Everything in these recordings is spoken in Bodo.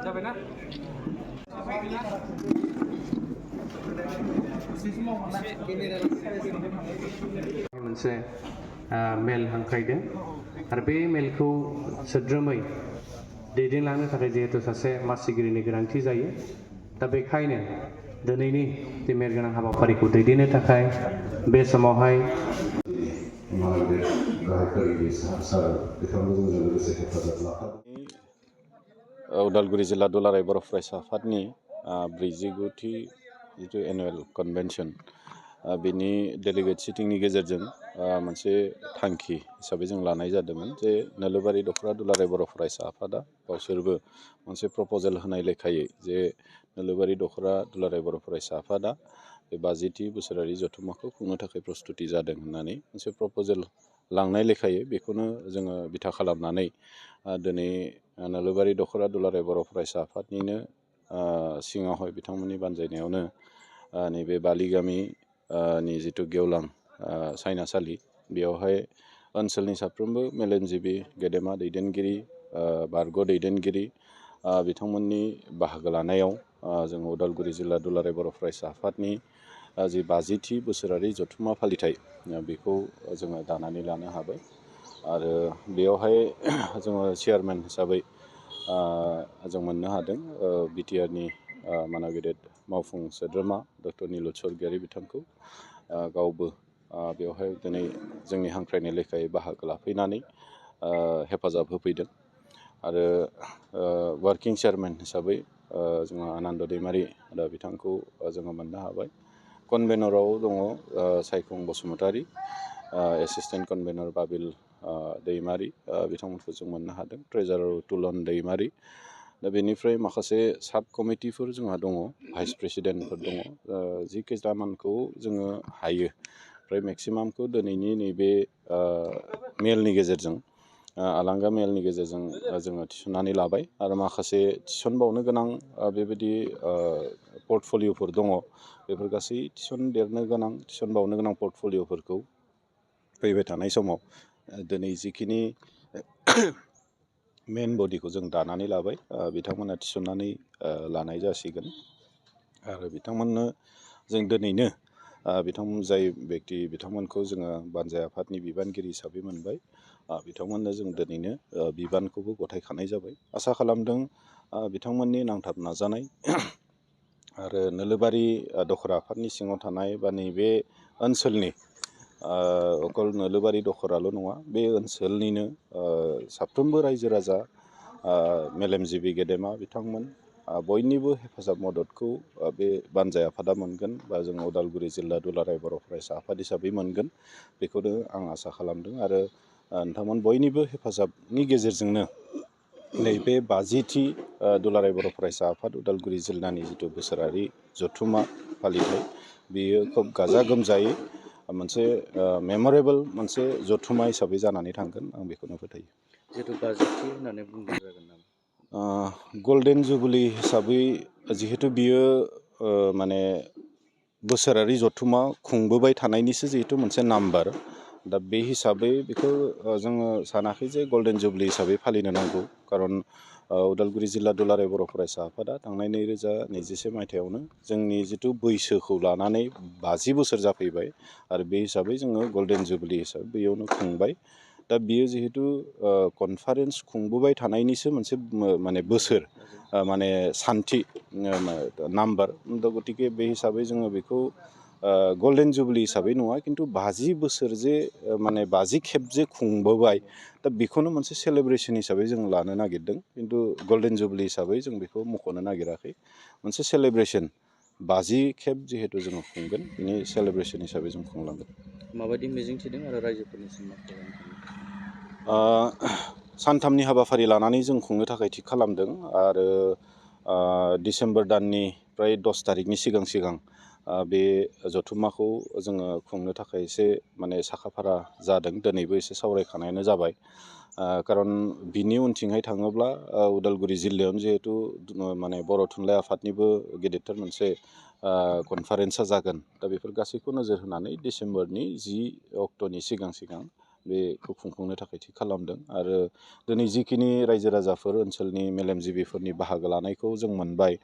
जाबायना मोनसे मेल हांख्रायदों आरो बे मेलखौ सोद्रोमै दैदेनलांनो थाखाय जिहेतु सासे मासिगिरिनि गोनांथि जायो दा बेखायनो दिनैनि बे मेलगोनां हाबाफारिखौ दैदेननो थाखाय बे समावहाय उदालगुरि जिल्ला दुलाराय बर' फरायसा आफादनि 49थि जिथु एनुवेल कनभेनसन बेनि डेलिगेट सिटिंनि गेजेरजों मोनसे थांखि हिसाबै जों लानाय जादोंमोन जे नोलोबारि दख'रा दुलाराय बर' फरायसा आफादा गावसोरबो मोनसे प्रप'जेल होनाय लेखायै जे नोलोबारि दख'रा दुलाराय बर' फरायसा आफादा बे 50थि बोसोरारि जथुम्माखौ खुंनो थाखाय प्रस्तुति जादों होननानै मोनसे प्रप'जेल लांनाय लेखायै बेखौनो जोङो बिथा खालामनानै दिनै नोलोबारि दख'रा दुलाराय बर' फरायसा आफादनिनो सिङावहाय बिथांमोननि बानजायनायावनो नैबे बालिगामि नि जिथु गेवलां सायनासालि बेयावहाय ओनसोलनि साफ्रोमबो मेलेमजिबि गेदेमा दैदेनगिरि बारग' दैदेनगिरि बिथांमोननि बाहागो लानायाव जों उदालगुरि जिल्ला दुलाराय बर' फरायसा आफादनि जि 50थि बोसोरारि जथुम्मा फालिथाय बेखौ जोङो दानानै लानो हाबाय आरो बेयावहाय जोङो चेयारमेन हिसाबै जों मोननो हादों बिटिआरनि माना गेदेर मावफुं सोद्रोमा डक्टर निलुत स्वर्गियारि बिथांखौ गावबो बेवहाय दिनै जोंनि हांख्रायनाय लेखायै बाहागो लाफैनानै हेफाजाब होफैदों आरो वार्किं चेयारमेन हिसाबै जोङो आनन्द दैमारि दा बिथांखौ जोङो मोननो हाबाय कनभेनराव दङ सायखं बसुमतारी एसिस्टेन्ट कनभेनर बाबिल दैमारि बिथांमोनखौ जों मोननो हादों ट्रेजारार तुलन दैमारि दा बेनिफ्राय माखासे साब कमिटिफोर जोंहा दङ भाइस प्रेसिडेन्टफोर दङ जिखिजामानखौ जोङो हायो ओमफ्राय मेक्सिमामखौ दिनैनि नैबे मेलनि गेजेरजों आलांगा मेलनि गेजेरजों जोङो थिसननानै लाबाय आरो माखासे थिसनबावनो गोनां बेबायदि पर्टफलिअफोर दङ बेफोर गासै थिसनबावनो गोनां पर्टफलिअफोरखौ फैबाय थानाय समाव दिनै जिखिनि मेन बडिखौ जों दानानै लाबाय बिथांमोना थिसननानै लानाय जासिगोन आरो बिथांमोननो जों दिनैनो जाय बिथांमोनखौ जोङो बानजाय आफादनि बिबानगिरि हिसाबै मोनबाय बिथांमोननो जों दिनैनो बिबानखौबो गथायखानाय जाबाय आसा खालामदों बिथांमोननि नांथाब नाजानाय आरो नोलोबारि दख'रा आफादनि सिङाव थानाय बा नैबे ओनसोलनि अकल नोलोबारि दख'राल' नङा बे ओनसोलनिनो साफ्रोमबो रायजो राजा मेलेमजिबि गेदेमा बिथांमोन बयनिबो हेफाजाब मददखौ बे बानजाय आफादा मोनगोन बा जों उदालगुरि जिल्ला दुलाराय बर' फरायसा आफाद हिसाबै मोनगोन बेखौनो आं आसा खालामदों आरो नोंथांमोन बयनिबो हेफाजाबनि गेजेरजोंनो नैबे 50थि दुलाराय बर' फरायसा आफाद उदालगुरि जिल्लानि जिथु बोसोरारि जथुम्मा फालिथाय बेयो खोब गाजा गोमजायै मोनसे मेमरेबल मोनसे जथुम्मा हिसाबै जानानै थांगोन आं बेखौनो फोथायो जिहेतु 50थि होननानै बुंनाय जागोन नामा गल्डेन जुबलि हिसाबै जिहेतु बियो माने बोसोरारि जथुम्मा खुंबोबाय थानायनिसो जिहेतु मोनसे नाम्बार दा बे हिसाबै बेखौ जोङो सानाखै जे गल्डेन जुबलि हिसाबै फालिनो नांगौ खारन उदालगुरि जिल्ला दुलाराय बर' फरायसा आफादा थांनाय 2021 मायथाइयावनो जोंनि जिथु बैसोखौ लानानै 50 बोसोर जाफैबाय आरो बे हिसाबै जोङो गल्डेन जुबलि हिसाबै बेयावनो खुंबाय दा बियो जिहेतु कनफारेन्स खुंबोबाय थानायनिसो मोनसे माने बोसोर माने सान्थि नाम्बार दा गतिके बे हिसाबै जोङो बेखौ गल्डेन जुबलि हिसाबै नङा खिन्थु 50 बोसोर जे माने 50 खेब जे खुंबोबाय दा बेखौनो मोनसे सेलेब्रेसन हिसाबै जों लानो नागिरदों खिन्थु गल्डेन जुबलि हिसाबै जों बेखौ मख'नो नागिराखै मोनसे सेलेब्रेसन 50 खेब जिहेतु जोङो खुंगोन बिनि सेलेब्रेसन हिसाबै जों खुंलांगोन माबायदि मिजिंथिदों आरो रायजोफोरनिसिम मा खालामनो सानथामनि हाबाफारि लानानै जों खुंनो थाखाय थिग खालामदों आरो डिसेम्बर दाननिफ्राय 10 तारिखनि सिगां बे जथुम्माखौ जोङो खुंनो थाखाय एसे माने साखाफारा जादों दिनैबो एसे सावरायखानायानो जाबाय खारन बिनि उनथिंहाय थाङोब्ला उदालगुरि जिल्लायावनो जिहेतु माने बर' थुनलाइ आफादनिबो गेदेरथार मोनसे कनफारेन्सा जागोन दा बेफोर गासैखौ नोजोर होनानै डिसेम्बरनि 10 अक्ट'नि सिगां बेखौ खुंफुंनो थाखाय थि खालामदों आरो दिनै जिखिनि रायजो राजाफोर ओनसोलनि मेलेमजिबिफोरनि बाहागो लानायखौ जों मोनबाय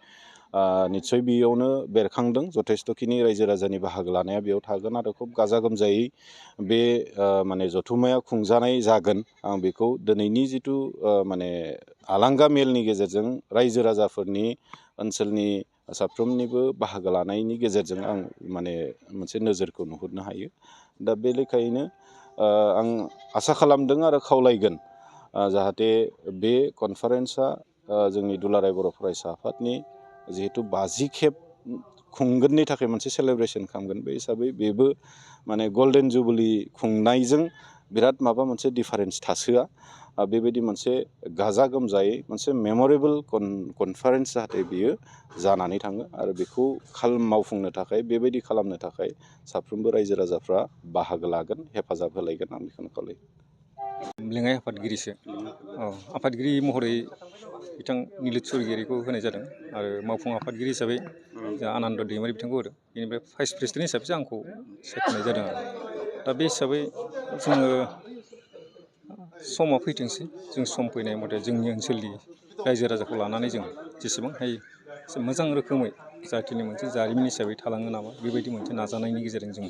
निस्सय बेयावनो बेरखांदों जथेस्थ'खिनि रायजो राजानि बाहागो लानाया बेयाव थागोन आरो खुब गाजा गोमजायै बे माने जथुम्माया खुंजानाय जागोन आं बेखौ दिनैनि जिथु माने आलांगा मेलनि गेजेरजों रायजो राजाफोरनि ओनसोलनि साफ्रोमनिबो बाहागो लानायनि गेजेरजों आं माने मोनसे नोजोरखौ नुहुरनो हायो दा बे लेखायैनो आं आसा खालामदों आरो खावलायगोन जाहाथे बे कनफारेन्सआ जोंनि दुलाराय बर' फरायसा आफादनि जिहेतु 50 खेब खुंगोननि थाखाय मोनसे सेलेब्रेसन खालामगोन बे हिसाबै बेबो माने गल्डेन जुबलि खुंनायजों बिराद माबा मोनसे डिफारेन्स थासोआ बेबायदि मोनसे गाजा गोमजायै मोनसे मेमरेबल कनफारेन्स जाहाथे बियो जानानै थाङो आरो बेखौ मावफुंनो थाखाय बेबायदि खालामनो थाखाय साफ्रोमबो रायजो राजाफ्रा बाहागो लागोन हेफाजाब होलायगोन आं बेखौनो खावलायो लेङाइ आफादगिरिसो आफादगिरि महरै बिथां निलित स्वरगियारिखौ होनाय जादों आरो मावफुं आफादगिरि हिसाबै जा आनन्द दैमारि बिथांखौ होदों बेनिफ्राय भाइस प्रेसिडेन्ट हिसाबैसो आंखौ सायख'नाय जादों आरो दा बे हिसाबै जोङो समा फैथोंसै जों सम फैनाय मथे जोंनि ओनसोलनि रायजो राजाखौ लानानै जों जेसेबां हायो एसे मोजां रोखोमै जाखिनि मोनसे जारिमिन हिसाबै थालाङो नामा बेबायदि मोनसे नाजानायनि गेजेरजों जों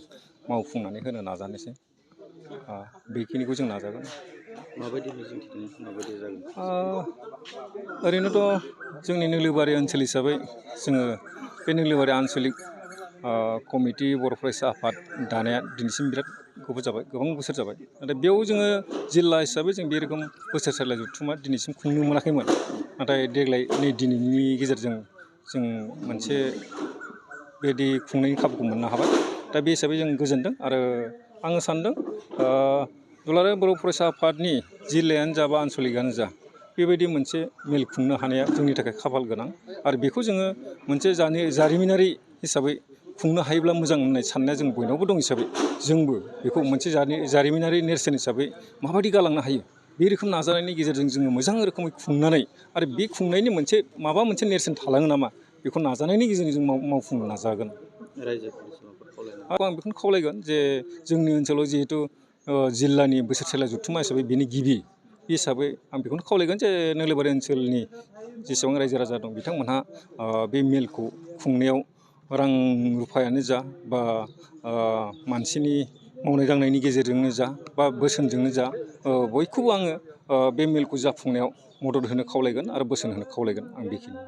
मावफुंनानै होनो नाजानोसै बेखिनिखौ जों नाजागोन माबायदि मिजिंथिदों माबायदि जागोन ओरैनोथ' जोंनि नोलोबारि ओनसोल हिसाबै जोङो बे नोलोबारि आन्सलिक कमिटि बर' फरायसा आफाद दानाया दिनैसिम बिराद गोबाव जाबाय गोबां बोसोर जाबाय नाथाय बेयाव जोङो जिल्ला हिसाबै जों बे रोखोम बोसोरसालिया जथुम्मा दिनैसिम खुंनो मोनाखैमोन नाथाय देग्लाय नै दिनैनि गेजेरजों जों मोनसे बेबायदि खुंनायनि खाबुखौ मोननो हाबाय दा बे हिसाबै जों गोजोनदों आरो आङो सानदों दुलाराय बर' फरायसा आफादनि जिल्लायानो जा बा आन्सलिकआनो जा बेबायदि मोनसे मेल खुंनो हानाया जोंनि थाखाय खाफाल गोनां आरो बेखौ जोङो मोनसे जारिमिनारि हिसाबै खुंनो हायोब्ला मोजां होननाय साननाया जों बयनावबो दं हिसाबै जोंबो बेखौ मोनसे जारिमिनारि नेरसोन हिसाबै माबायदि गालांनो हायो बे रोखोम नाजानायनि गेजेरजों जोङो मोजां रोखोमै खुंनानै आरो बे खुंनायनि माबा मोनसे नेरसोन थालाङो नामा बेखौ नाजानायनि गेजेरजों जों मावफुंनो नाजागोन आरो आं बेखौनो खावलायगोन जे जोंनि ओनसोलाव जिहेतु जिल्लानि बोसोरसालिया जथुम्मा हिसाबै बेनि गिबि हिसाबै आं बेखौनो खावलायगोन जे नोलोबारि ओनसोलनि जेसेबां रायजो राजा दं बिथांमोनहा बे मेलखौ खुंनायाव रां रुफायानो जा बा मानसिनि मावनाय दांनायनि गेजेरजोंनो जा बा बोसोनजोंनो जा बयखौबो आङो बे मेलखौ जाफुंनायाव मदद होनो खावलायगोन आरो बोसोन होनो खावलायगोन आं बेखिनि